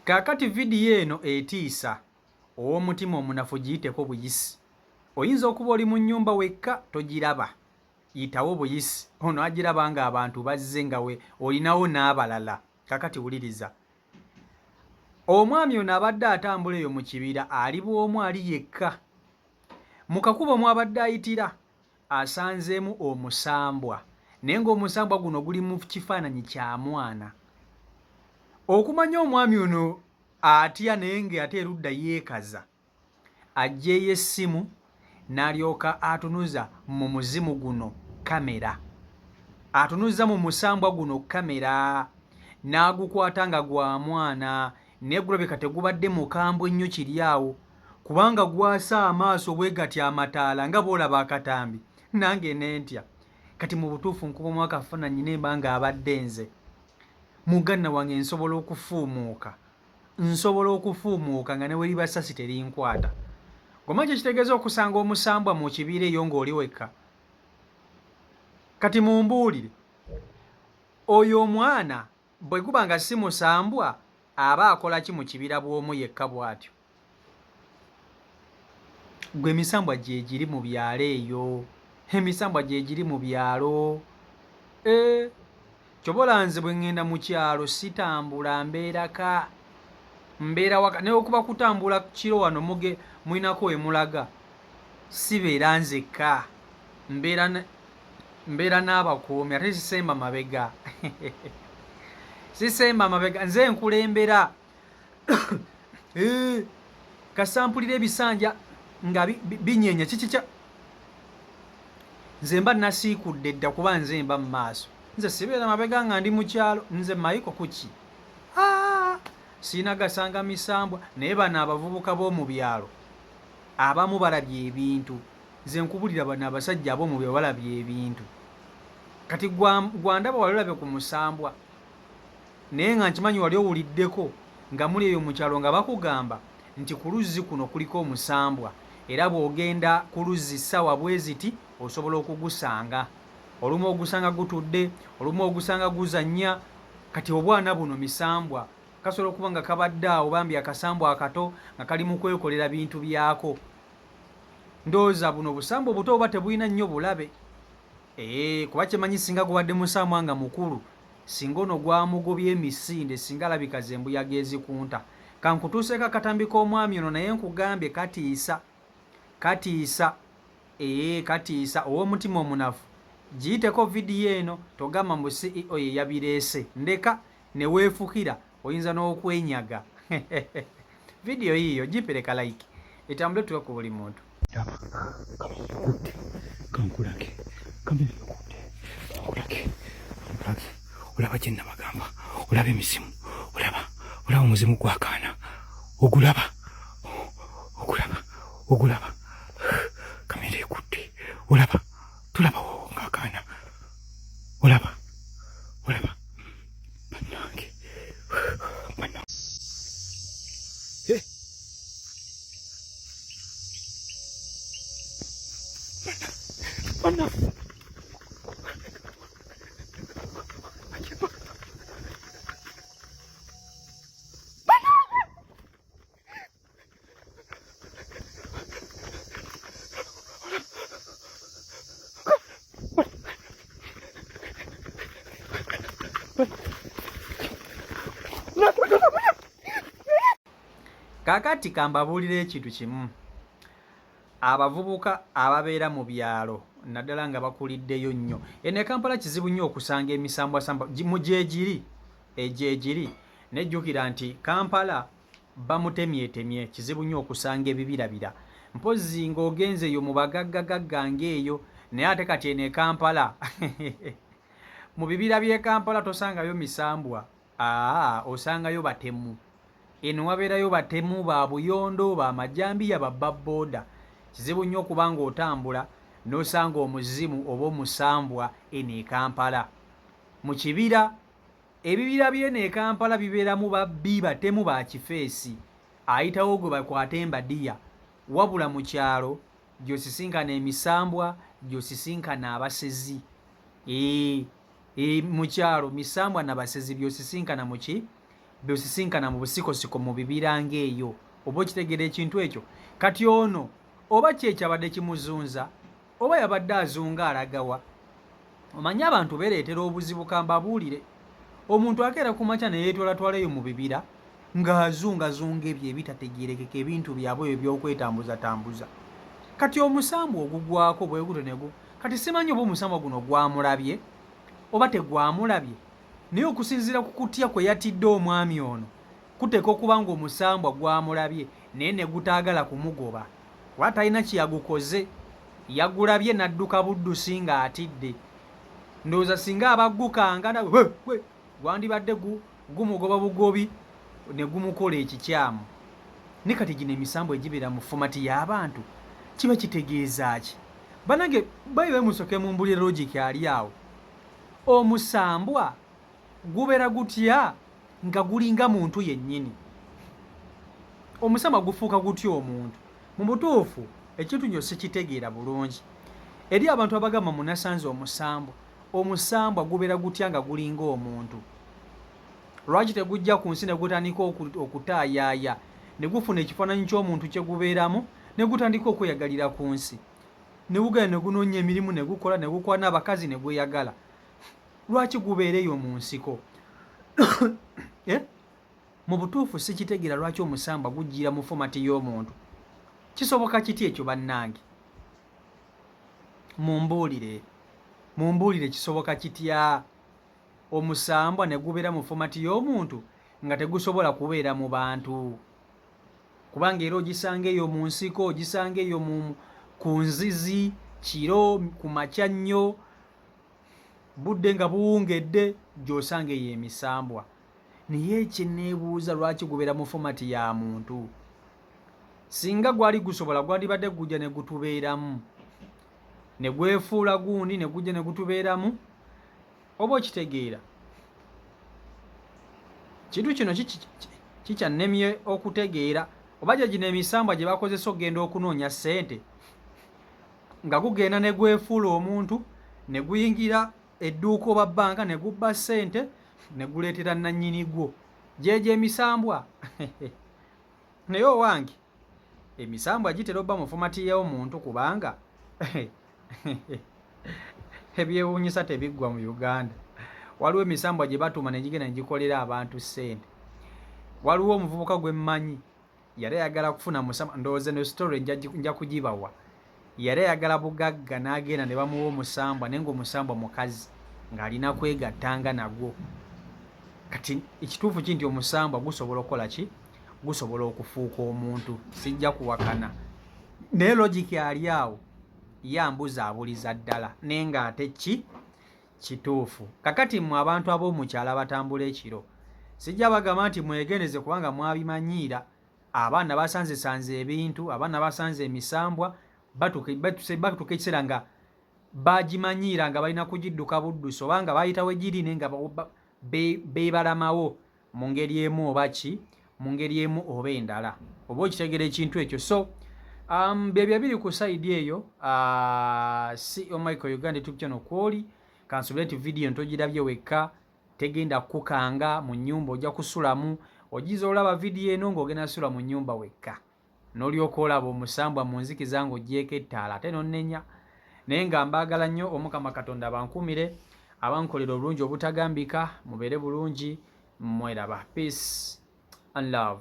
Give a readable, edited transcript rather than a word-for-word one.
Kaakati vidiyo eno etiisa, ow'omutima omunafu giyiteko buyisi. Oyinza okuba oli mu nnyumba wekka togiraba, yitawo buyisi ono agiraba ng'abantu bazze nga we olinawo n'abalala. Kaakati wuliriza. Omwami ono abadde atambula eyo mu kibira ali bw'omu ali yekka. Mu kakubo mw'abadde ayitira asanzeemu omusambwa naye ng'omusambwa guno guli mu kifaananyi kya mwana. Okumanya omwami ono atya naye ng'ate erudda yeekaza, aggyeeyo essimu n'alyoka atunuza mu muzimu guno kkamera. Atunuzza mu musambwa guno kkamera n'agukwata nga gwa mwana naye gulabika tegubadde mukambwe nnyo kiri awo kubanga gwasa amaaso bwe gati amataala nga bw'olaba akatambi nange ne ntya. Kati mu butuufu nkubamu akafaananyi ne mba ng'abadde nze. Muganda wange nsobola okufuumuuka, nsobola okufuumuuka nga ne bwe liba ssasi terinkwata. Gwe omanyi kye kitegeeza okusanga omusambwa mu kibira eyo ng'oli wekka? Kati mumbuulire, oyo omwana bwe guba nga si musambwa aba akola ki mu kibira bw'omu yekka bw'atyo? Gwe emisambwa gyegiri mu byalo eyo, emisambwa gyegiri mu byalo. Eh, kyobola nze bwe ŋŋenda mu kyalo sitambula mbeeraka mbeera waka naye okuba kutambula kiro wano muge mulinako we mulaga sibeera nzekka mbeera mbeera n'abakuumi ate sisemba mabega sisemba mabega nze nkulembera. Eh, kasampulira ebisanja nga binyenya kikikya nze mba nasiikudde dda kuba nze mba mu maaso nze sibeera mabega nga ndi mu kyalo nze mayiko kuki ah, siina gasanga misambwa naye bano abavubuka b'omu byalo abamu balabye ebintu nze nkubulira bano abasajja ab'omu byalo balabye ebintu kati gwandaba wali olabye ku musambwa Naye nga nkimanyi wali owuliddeko nga muli eyo mu kyalo nga bakugamba nti ku luzzi kuno kuliko omusambwa era bw'ogenda ku luzzi ssaawa bwe ziti osobola okugusanga. Olumu ogusanga gutudde, olumu ogusanga guzannya. Kati obwana buno misambwa. Kasobola okuba nga kabadde awo bambi akasambwa akato nga kali mu kwekolera bintu byako. Ndowooza buno obusambwa obuto buba tebulina nnyo bulabe. Eeh, kuba kye mmanyi singa gubadde musambwa nga mukulu Singa ono gwamugobye emisinde singa alabika zembuyaga ezikunta. Kankutuuseeko akatambi k'omwami ono naye nkugambye katiisa. Katiisa. Eeh katiisa. Ow'omutima omunafu giyiteko vidiyo eno togamba mbu CEO ye yabireese. Ndeka ne weefukira oyinza n'okwenyaga. Vidiyo yiiyo gimpe ka like etambule tuwe ku buli muntu. Laba kamera ekutte, kankulage kamera ekutte, kankulage, kankulage. Olaba kye nabagamba, olaba emizimu, olaba, olaba omuzimu gw'akaana, ogulaba, ogulaba, ogulaba. Kamera ekutte, olaba, tolaba ng'akaana, olaba, olaba. Bannange, bannange. Bannange. Kaakati kambabuulire ekintu kimu. Abavubuka ababeera mu byalo naddala nga bakuliddeyo nnyo. Eno e Kampala kizibu nnyo okusanga emisambwasambwa mu gyegiri egyegiri naye jjukira nti Kampala bamutemyetemye kizibu nnyo okusanga ebibirabira mpozzi ng'ogenze eyo mu bagaggagagga ng'eyo naye ate kati eno e Kampala mu bibira by'e Kampala tosangayo misambwa aa osangayo batemu eno wabeerayo batemu ba buyondo ba majambiya babba bbooda kizibu nnyo okuba ng'otambula n'osanga omuzimu oba omusambwa eno e Kampala mu kibira. Ebibira by'eno e Kampala bibeeramu babbi, batemu, ba kifeesi, ayitawo gwe bakwata embadiya. Wabula mu kyalo gy'osisinkana emisambwa, gy'osisinkana abasezi. Eeh, eeh, mu kyalo misambwa na basezi by'osisinkana mu ki? Byosisinkana mu busikosiko mu bibira ng'eyo. Oba okitegeera ekintu ekyo? Kati ono oba ki ekyabadde kimuzunza, oba yabadde azunga alagawa? Omanyi abantu bereetera obuzibu, kambabuulire. Omuntu akeera ku makya ne yeetwalatwala eyo mu bibira ng'azungazunga ebyo ebitategeerekeka, ebintu byabwe ebyo ebyokwetambuzatambuza. Kati omusambwa ogugwako bwe gutyo ne gu kati simanyi oba omusambwa guno gwamulabye oba tegwamulabye, naye okusinziira ku kutya kwe yatidde omwami ono, kuteekwa okuba ng'omusambwa gwamulabye naye ne gutaagala kumugoba kuba talina kye yagukoze. Yagulabye n'adduka buddusi ng'atidde. Ndowooza singa aba gukanga na we gwandibadde gumugoba bugobi ne gumukola ekikyamu. Ne kati gino emisambwa egibeera mu fomati y'abantu kiba kitegeeza ki? Banange bayibe musoke mumbulire logic ali awo. Omusambwa gubeera gutya nga gulinga muntu yennyini? Omusambwa gufuuka gutya omuntu? Mu butuufu ekintu nyo sikitegeera bulungi. Eri abantu abagamba mbu nasanze omusambwa, omusambwa gubeera gutya nga gulinga omuntu? Lwaki tegujja ku nsi ne gutandika okutaayaaya ne gufuna ekifaananyi ky'omuntu kye gubeeramu ne gutandika okweyagalira ku nsi? Ne gugenda ne gunoonya emirimu ne gukola ne gukwana abakazi ne gweyagala. Lwaki gubeera eyo mu nsiko? Eh? Mu butuufu sikitegeera lwaki omusambwa gujjira mu fomati y'omuntu. Kisoboka kiti ekyo bannange? Mumbuulire, mumbuulire kisoboka kitya omusambwa ne gubeera mu fomati y'omuntu nga tegusobola kubeera mu bantu? Kubanga era ogisanga eyo mu nsiko, ogisanga eyo mu ku nzizi kiro, ku makya nnyo, budde nga buwungedde, gy'osanga eyo emisambwa. Naye kyeneebuuza lwaki gubeera mu fomati ya muntu? Singa gwali gusobola gwandibadde gujja ne gutubeeramu ne gwefuula gundi ne gujja ne gutubeeramu. Oba okitegeera kintu kino kikyannemye okutegeera oba gye gino emisambwa gye bakozesa okugenda okunoonya ssente, nga gugenda ne gwefuula omuntu ne guyingira edduuka oba bbanka ne gubba ssente ne guleetera nnannyini gwo. Gyegyo emisambwa. Naye owange emisambwa gitera obba mu fomati y'omuntu, kubanga ebyewuunyisa tebiggwa mu Uganda. Waliwo emisambwa gye batuma ne gigenda ne gikolera abantu ssente. Waliwo omuvubuka gwe mmanyi yali ayagala kufuna musambwa, ndowooza eno story nja kugibawa. Yali ayagala bugagga n'agenda ne bamuwa omusambwa, naye ng'omusambwa mukazi ng'alina kwegattanga nagwo. Kati ekituufu ki nti omusambwa gusobola okukola ki? Gusobola okufuuka omuntu, sijja kuwakana. Naye logic ali awo ye ambuza abuliza ddala, naye ng'ate ki kituufu. Kakati mmwe abantu ab'omu kyalo abatambula ekiro, sijja bagamba nti mwegendeze kubanga mwabimanyiira. Abaana basanzesanze ebintu, abaana basanze emisambwa, batuuka ekiseera nga bagimanyiira nga balina kugidduka buddusi oba nga bayita we giri naye nga beebalamawo mu ngeri emu oba ki, mu ngeri emu oba endala. Oba okitegeera ekintu ekyo? So byebyo ebiri ku side eyo. CEO Michael Uganda YouTube channel kwoli, kansubire nti vidiyo ntogirabye wekka, tegenda kukukanga mu nnyumba ojja kusulamu. Ogiza olaba vidiyo eno ng'ogenda sula mu nnyumba wekka, n'olyoka olaba omusambwa mu nzikiza ng'oggyeeko ettaala ate n'onnenya. Naye nga mbaagala nnyo, Omukama Katonda abankuumire, abankolera obulungi obutagambika. Mubeere bulungi, mweraba. Peace and love.